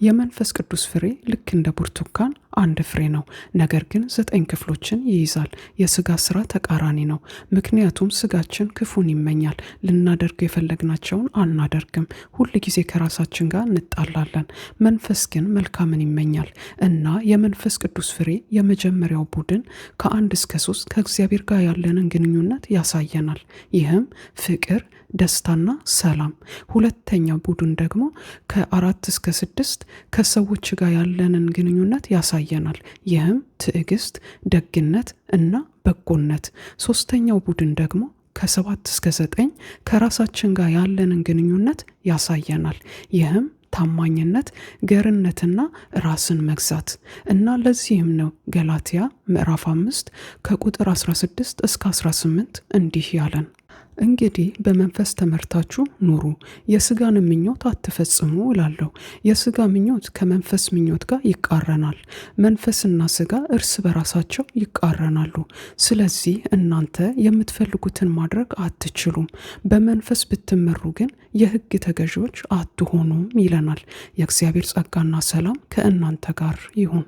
የመንፈስ ቅዱስ ፍሬ ልክ እንደ ብርቱካን አንድ ፍሬ ነው፣ ነገር ግን 9 ክፍሎችን ይይዛል። የስጋ ስራ ተቃራኒ ነው። ምክንያቱም ስጋችን ክፉን ይመኛል፣ ልናደርግ የፈለግናቸውን አናደርግም፣ ሁል ጊዜ ከራሳችን ጋር እንጣላለን። መንፈስ ግን መልካምን ይመኛል። እና የመንፈስ ቅዱስ ፍሬ የመጀመሪያው ቡድን ከ1 እስከ 3 ከእግዚአብሔር ጋር ያለንን ግንኙነት ያሳየናል። ይህም ፍቅር፣ ደስታና ሰላም። ሁለተኛው ቡድን ደግሞ ከ4 እስከ 6 ከሰዎች ጋር ያለንን ግንኙነት ያሳየናል። ይህም ትዕግስት፣ ደግነት እና በጎነት። ሶስተኛው ቡድን ደግሞ ከ7 እስከ 9 ከራሳችን ጋር ያለንን ግንኙነት ያሳየናል። ይህም ታማኝነት፣ ገርነትና ራስን መግዛት። እና ለዚህም ነው ገላትያ ምዕራፍ 5 ከቁጥር 16 እስከ 18 እንዲህ ያለን፣ "እንግዲህ በመንፈስ ተመርታችሁ ኑሩ፣ የስጋን ምኞት አትፈጽሙ እላለሁ። የስጋ ምኞት ከመንፈስ ምኞት ጋር ይቃረናል፣ መንፈስና ስጋ እርስ በራሳቸው ይቃረናሉ። ስለዚህ እናንተ የምትፈልጉትን ማድረግ አትችሉም። በመንፈስ ብትመሩ ግን የሕግ ተገዢዎች አትሆኑም" ይለናል። የእግዚአብሔር ጸጋና ሰላም ከእናንተ ጋር ይሁን።